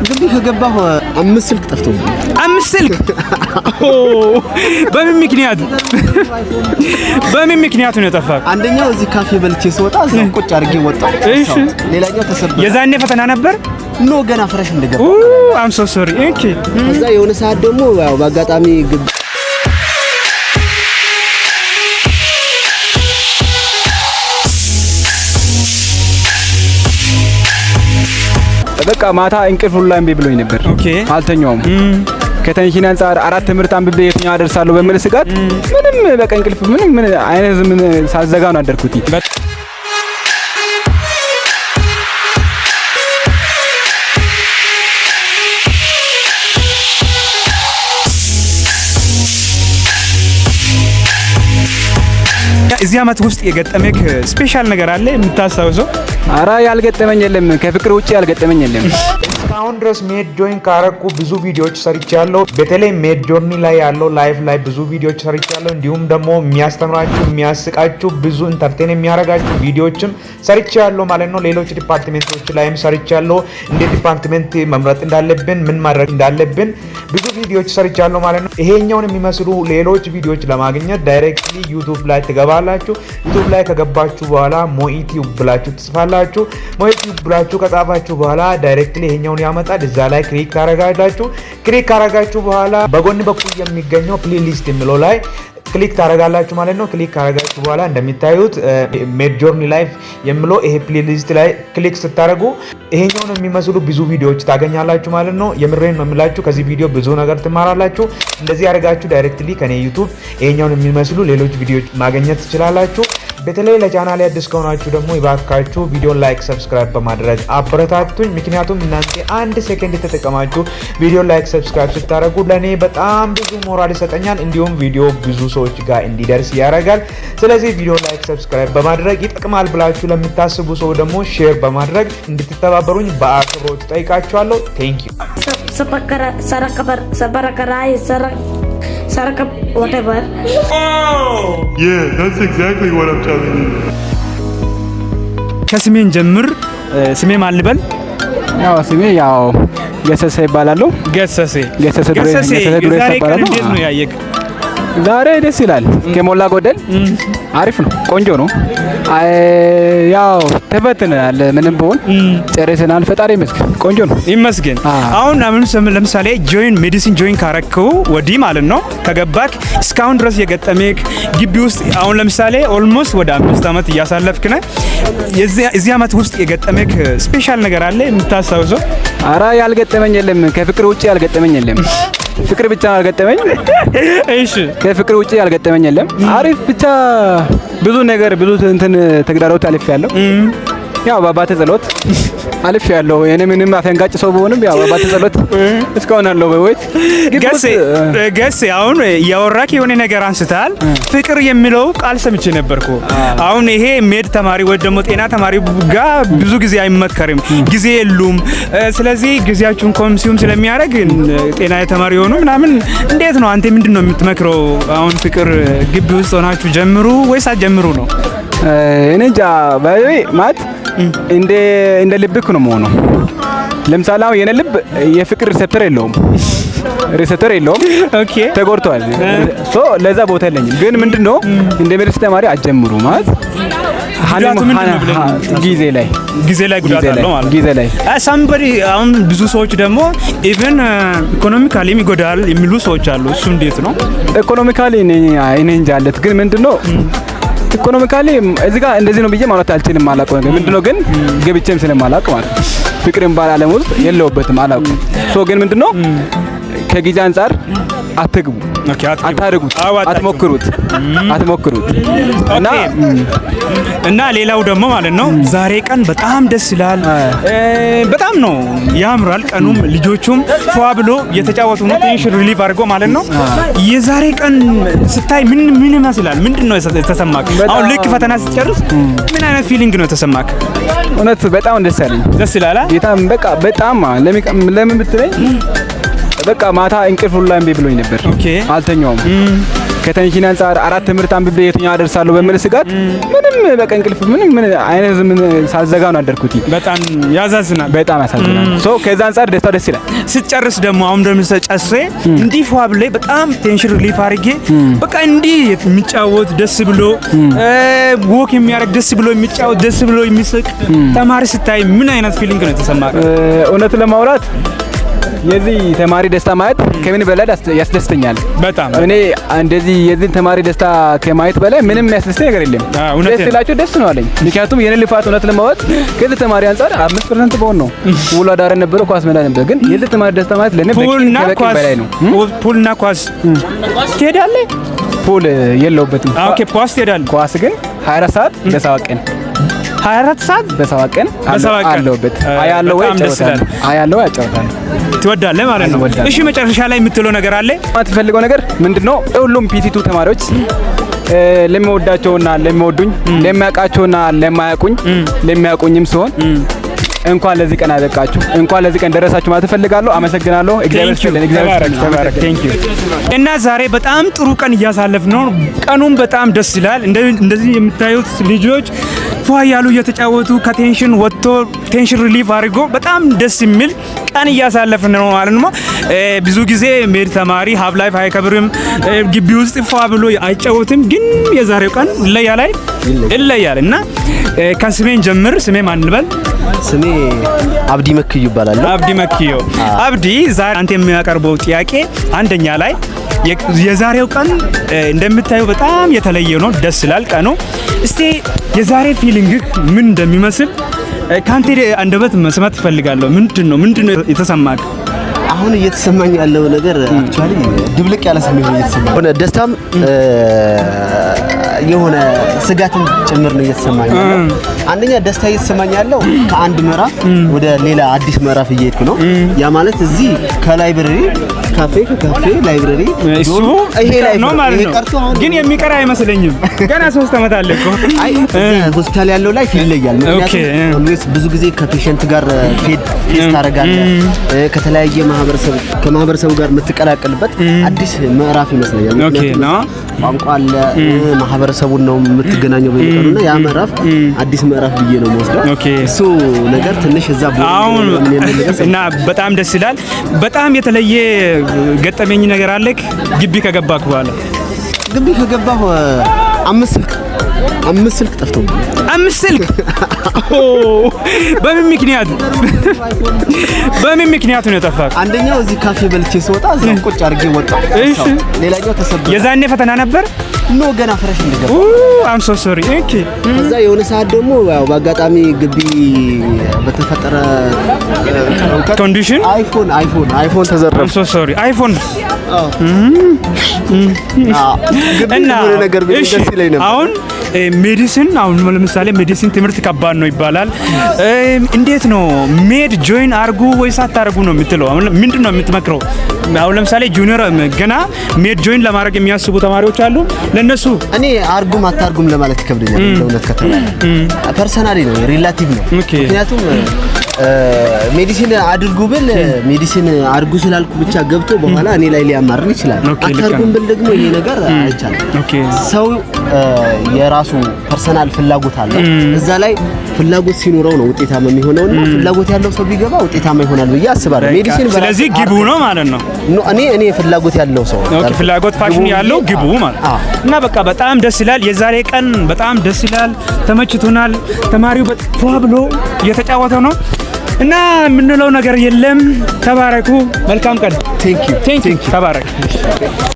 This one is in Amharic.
ግቢ ከገባሁ አምስት ስልክ ጠፍቶብኝ። አምስት ስልክ? ኦ፣ በምን ምክንያት፣ በምን ምክንያት ነው የጠፋህ? አንደኛው እዚህ ካፌ በልቼ ስወጣ እዛው ቁጭ አድርጌ ወጣሁ። ሌላኛው ተሰበረ። የዛኔ ፈተና ነበር? No፣ ገና fresh እንደገባ። I'm so sorry, okay. ከዛ የሆነ ሰዓት ደግሞ ያው በአጋጣሚ ግቢ በቃ ማታ እንቅልፍ ሁላ እምቢ ብሎኝ ነበር። አልተኛውም። ከ tension አንጻር አራት ትምህርት አንብቤ የትኛው አደርሳለሁ በሚል ስጋት ምንም በቃ እንቅልፍ ምንም ምን አይነት ምን ሳዘጋ ነው አደርኩት። እዚህ አመት ውስጥ የገጠመክ special ነገር አለ የምታስታውሰው? አራ ያልገጠመኝ የለም። ከፍቅር ውጪ ያልገጠመኝ የለም። እስካሁን ድረስ med join ካረኩ ብዙ ቪዲዮዎች ሰርቻለሁ። በተለይ med journey ላይ ያለው life ላይ ብዙ ቪዲዮዎች ሰርቻለሁ። እንዲሁም ደግሞ የሚያስተምራችሁ፣ የሚያስቃችሁ፣ ብዙ entertain የሚያደርጋችሁ ቪዲዮዎችም ሰርቻለሁ ማለት ነው። ሌሎች department ኦች ላይም ሰርቻለሁ። እንዴት department መምረጥ እንዳለብን፣ ምን ማድረግ እንዳለብን ብዙ ቪዲዮዎች ሰርቻለሁ ማለት ነው። ይሄኛውን የሚመስሉ ሌሎች ቪዲዮዎች ለማግኘት directly YouTube ላይ ትገባላችሁ። YouTube ላይ ከገባችሁ በኋላ ሞኢቲዩብ ብላችሁ ትጽፋላችሁ። ሞኢቲዩብ ብላችሁ ከጻፋችሁ በኋላ directly ይሄኛውን ያመጣል። እዛ ላይ click ታረጋላችሁ። Click ካረጋችሁ በኋላ በጎን በኩል የሚገኘው playlist የሚለው ላይ click ታረጋላችሁ ማለት ነው። Click ካረጋችሁ በኋላ እንደሚታዩት med journey life የሚለው ይሄ playlist ላይ click ስታደርጉ ይሄኛውን የሚመስሉ ብዙ ቪዲዮዎች ታገኛላችሁ ማለት ነው። የምሬን ነው የምላችሁ፣ ከዚህ ቪዲዮ ብዙ ነገር ትማራላችሁ። እንደዚህ ያደርጋችሁ directly ከኔ YouTube ይሄኛውን የሚመስሉ ሌሎች ቪዲዮዎች ማግኘት ትችላላችሁ። በተለይ ለቻናሌ አዲስ ከሆናችሁ ደግሞ ይባካችሁ ቪዲዮን like፣ subscribe በማድረግ አበረታቱኝ። ምክንያቱም እናንተ አንድ ሴከንድ ተጠቀማችሁ ቪዲዮ like፣ subscribe ስታደርጉ ለእኔ በጣም ብዙ ሞራል ይሰጠኛል፣ እንዲሁም ቪዲዮ ብዙ ሰዎች ጋር እንዲደርስ ያደርጋል። ስለዚህ ቪዲዮ like፣ subscribe በማድረግ ይጠቅማል ብላችሁ ለምታስቡ ሰው ደግሞ share በማድረግ እንድትተባበሩኝ በአክብሮት ጠይቃችኋለሁ። Thank you. Sabarakarai, Saraka, whatever. Yeah, that's exactly what I'm telling you. ከስሜን ጀምር። ስሜ ማን ልበል? ያው ስሜ ያው ገሰሰ ይባላለሁ። ገሰሴ። ገሰሰ ዱሬ። ገሰሴ። ገሰሰ ዱሬ የዛሬ ቀን ይባላለሁ። እንዴት ነው ያየክ? ዛሬ ደስ ይላል። ከሞላ ጎደል አሪፍ ነው፣ ቆንጆ ነው። አይ፣ ያው ተፈትነናል፣ ምንም ቢሆን ጨርሰናል። ፈጣሪ ይመስገን፣ ቆንጆ ነው። ይመስገን። አሁን ለምሳሌ join medicine join ካረከው ወዲህ ማለት ነው፣ ከገባክ እስካሁን ድረስ የገጠመክ ግቢ ውስጥ፣ አሁን ለምሳሌ almost ወደ 5 ዓመት እያሳለፍክ ነህ። እዚህ ዓመት ውስጥ የገጠመክ special ነገር አለ የምታስታውሰው? አራ ያልገጠመኝ የለም። ከፍቅር ውጪ ያልገጠመኝ የለም። ፍቅር ብቻ ነው ያልገጠመኝ። ከፍቅር ውጪ ያልገጠመኝ የለም። አሪፍ፣ ብቻ ብዙ ነገር፣ ብዙ እንትን ተግዳሮት አልፌያለሁ። ያው በአባቴ ጸሎት አልፌያለሁ። እኔ ምንም አፈንጋጭ ሰው ብሆንም ያው በአባቴ ጸሎት እስካሁን አለው በህይወት። ግቢ ገሴ ውስጥ ገሴ፣ አሁን እያወራክ የሆነ ነገር አንስተሃል። ፍቅር የሚለው ቃል ሰምቼ ነበርኩ። አሁን ይሄ med ተማሪ ወይ ደግሞ ጤና ተማሪ ጋር ብዙ ጊዜ አይመከርም፣ ጊዜ የሉም። ስለዚህ ጊዜያችሁን consume ስለሚያደርግ ጤና ተማሪ የሆኑ ምናምን እንዴት ነው? አንተ ምንድን ነው የምትመክረው? አሁን ፍቅር ግቢ ውስጥ ሆናችሁ ጀምሩ ወይስ አትጀምሩ ነው? እኔ እንጃ፣ ባይ ማለት እንደ ልብክ ነው መሆኑ። ለምሳሌ አሁን የኔ ልብ የፍቅር receptor የለውም፣ receptor የለውም። ተጎድቷል። So ለዛ ቦታ የለኝም። ግን ምንድነው እንደ medicine ተማሪ አትጀምሩ ማለት ጉዳቱ ምንድን ነው ብለህ ጊዜ ላይ ጊዜ ላይ ጉዳት ጊዜ ላይ አለው ማለት ነው። ጊዜ ላይ። Somebody አሁን ብዙ ሰዎች ደግሞ even economically ም ይጎዳል የሚሉ ሰዎች አሉ። እሱ እንዴት ነው? Economically እኔ እንጃ አለት፣ ግን ምንድነው economically እዚህ ጋር እንደዚህ ነው ብዬ ማለት አልችልም። አላውቀው ነገር ምንድነው ግን ገብቼም ስለማላውቅ ማለት ነው። ፍቅርን ባል ዓለም ውስጥ የለውበትም፣ አላውቅም። So ግን ምንድነው ከጊዜ አንጻር አትግቡ፣ አትግቡ። አታድርጉት፣ አዋጣችሁ። አትሞክሩት፣ አትሞክሩት እና እና ሌላው ደግሞ ማለት ነው ዛሬ ቀን በጣም ደስ ይላል። በጣም ነው ያምራል። ቀኑም ልጆቹም ፏ ብሎ እየተጫወቱ ነው። ትንሽ relief አድርጎ ማለት ነው። የዛሬ ቀን ስታይ ምን ምን ይመስላል? ምንድን ነው የተሰማክ? አሁን ልክ ፈተና ስትጨርስ ምን አይነት feeling ነው የተሰማክ? እውነት በጣም ደስ ያለኝ። ደስ ይላል። አ? ጌታም በቃ በጣም ለምን ብትለኝ በቃ ማታ እንቅልፍ ሁላ እምቢ ብሎኝ ነበር። አልተኛውም። ከ tension አንጻር አራት ትምህርት አንብቤ የትኛው አደርሳለሁ በሚል ስጋት ምንም በቃ እንቅልፍ ምንም ምን አይነት ምን ሳልዘጋ ነው አደርኩት። በጣም ያሳዝናል። በጣም ያሳዝናል። So ከዛ አንጻር ደስታው ደስ ይላል። ስትጨርስ ደግሞ አሁን ደግሞ ጨርሴ እንዲህ ፏ ብዬ በጣም tension relief አድርጌ በቃ እንዲህ የሚጫወት፣ ደስ ብሎ walk የሚያደርግ፣ ደስ ብሎ የሚጫወት፣ ደስ ብሎ የሚስቅ ተማሪ ስታይ ምን አይነት feeling ነው የተሰማህ? እውነት ለማውራት የዚህ ተማሪ ደስታ ማየት ከምን በላይ ያስደስተኛል። በጣም። እኔ እንደዚህ የዚህን ተማሪ ደስታ ከማየት በላይ ምንም የሚያስደስተኝ ነገር የለም። እውነቴን ደስ ነው። ይላቸው ደስ ነው አለኝ። ምክንያቱም የኔ ልፋት እውነት ለማወቅ ከዚህ ተማሪ አንጻር 5% በሆን ነው ውሎ አዳር የነበረው ኳስ ሜዳ ነበር። ግን የዚህ ተማሪ ደስታ ማለት ለኔ በቂ Pool ና ከበቂ ኳስ በላይ ነው። Pool ና ኳስ ትሄዳለህ? Pool የለውበትም። Okay፣ ኳስ ትሄዳለህ? ኳስ ግን 24 ሰዓት በሰባት ቀን። 24 ሰዓት? በሰባት ቀን በሰባት ቀን። አለሁበት። አያለው ወይ በጣም ደስ ይላል። እጫወታለሁ። አያለው ወይ እጫወታለሁ። ትወዳለህ ማለት ነው። እወዳለሁ። እሺ፣ መጨረሻ ላይ የምትለው ነገር አለ? ማለት የምፈልገው ነገር ምንድነው? ሁሉም PT2 ተማሪዎች ለሚወዳቸውና ለሚወዱኝ፣ ለሚያውቃቸውና ለማያውቁኝ፣ ለሚያውቁኝም ሲሆን እንኳን ለዚህ ቀን አበቃችሁ፣ እንኳን ለዚህ ቀን ደረሳችሁ ማለት እፈልጋለሁ። አመሰግናለሁ። እግዚአብሔር ይስጥልን። እግዚአብሔር ተባረክ፣ ይስጥልን። ተባረክ። Thank you። እና ዛሬ በጣም ጥሩ ቀን እያሳለፍን ነው። ቀኑም በጣም ደስ ይላል። እንደዚህ የምታዩት ልጆች ፏ እያሉ እየተጫወቱ ከ tension ወጥቶ tension relief አድርጎ በጣም ደስ የሚል ቀን እያሳለፍን ነው ማለት ነው። ብዙ ጊዜ med ተማሪ half life አይከብርም፣ ግቢ ውስጥ ፏ ብሎ አይጫወትም። ግን የዛሬው ቀን ይለያል፣ ይለያል። እና ከስሜን ጀምር። ስሜ ማን ልበል? ስሜ አብዲ መክዩ ይባላል። አብዲ መክዮ። አብዲ፣ ዛሬ አንተ የሚያቀርበው ጥያቄ አንደኛ ላይ የዛሬው ቀን እንደምታየው በጣም የተለየ ነው። ደስ ይላል ቀኑ። እስቲ የዛሬ feeling ምን እንደሚመስል ከአንተ አንደበት መስማት እፈልጋለሁ። ምንድን ነው የተሰማህ? አሁን እየተሰማኝ ያለው ነገር actually ድብልቅ ያለ ስሜት ነው እየተሰማኝ፣ የሆነ ደስታም የሆነ ስጋትም ጭምር ነው እየተሰማኝ ያለው። አንደኛ ደስታ እየተሰማኝ ያለው ከአንድ ምዕራፍ ወደ ሌላ አዲስ ምዕራፍ እየሄድኩ ነው። ያ ማለት እዚህ ከ library ካፌ፣ ከካፌ library፣ እሱ ይሄ life ነው ማለት ይሄ ነው። ቀርቶ አሁን ግን የሚቀር አይመስለኝም። ገና 3 ዓመት አለ እኮ። አይ፣ እዛ ሆስፒታል ያለው life ይለያል። ምክንያቱም always ብዙ ጊዜ ከ patient ጋር face ታደርጋለህ፣ ከተለያየ ማህበረሰብ ከማህበረሰቡ ጋር የምትቀላቀልበት አዲስ ምዕራፍ ይመስለኛል። ምክንያቱም ነው። ቋንቋ አለ፣ ማህበረሰቡን ነው የምትገናኘው በየቀኑ እና ያ ምዕራፍ አዲስ ምዕራፍ ብዬ ነው የምወስደው። እሱ ነገር ትንሽ እዛ አሁን ምናምን የሚል ነገር እና በጣም ደስ ይላል። በጣም የተለየ ገጠመኝ ነገር አለክ ግቢ ከገባክ በኋላ? ግቢ ከገባሁ አምስት ስልክ ጠፍቶብኛል። አምስት ስልክ? ኦ፣ በምን ምክንያት ነው የጠፋክ? አንደኛው እዚህ ካፌ በልቼ ስወጣ እዛው ቁጭ አድርጌ ወጣሁ። ሌላኛው ተሰበረ። የዛኔ ፈተና ነበር? No፣ ገና fresh እንደገባ። I'm so sorry። Okay። ከዛ የሆነ ሰዓት ደግሞ ያው በአጋጣሚ ግቢ በተፈጠረ condition iPhone ተዘረፈ። I'm so sorry። iPhone? ግቢ እና የሆነ ነገር ቢሆን እሺ፣ ደስ ይለኝ ነበር። አሁን medicine፣ አሁን ለምሳሌ medicine ትምህርት ከባድ ነው ይባላል። እንዴት ነው med join አርጉ ወይስ አታርጉ ነው የምትለው? አሁን ምንድን ነው የምትመክረው? አሁን ለምሳሌ junior ገና med join ለማድረግ የሚያስቡ ተማሪዎች አሉ። ለነሱ እኔ አርጉም አታርጉም ለማለት ይከብደኛል። ለእውነት ከተባለ personally ነው፣ relative ነው። ምክንያቱም medicine አድርጉ ብል medicine አድርጉ ስላልኩ ብቻ ገብቶ በኋላ እኔ ላይ ሊያማርር ይችላል። ልክ ነው። አታርጉም ብል ደግሞ ይሄ ነገር አይቻልም። ሰው የራሱ personal ፍላጎት አለው። እዛ ላይ ፍላጎት ሲኖረው ነው ውጤታማ የሚሆነው እና ፍላጎት ያለው ሰው ቢገባ ውጤታማ ይሆናል ብዬ አስባለሁ። Medicine በራሱ ስለዚህ ግቡ ነው ማለት ነው። No፣ እኔ ፍላጎት ያለው ሰው Okay፣ ፍላጎት passion ግቡ ያለው ብዬ ግቡ ማለት አዎ። እና በቃ በጣም ደስ ይላል። የዛሬ ቀን በጣም ደስ ይላል፣ ተመችቶናል። ተማሪው ፏ ብሎ እየተጫወተ ነው እና የምንለው ነገር የለም። ተባረኩ። መልካም ቀን። Thank you. Thank you። ተባረክ።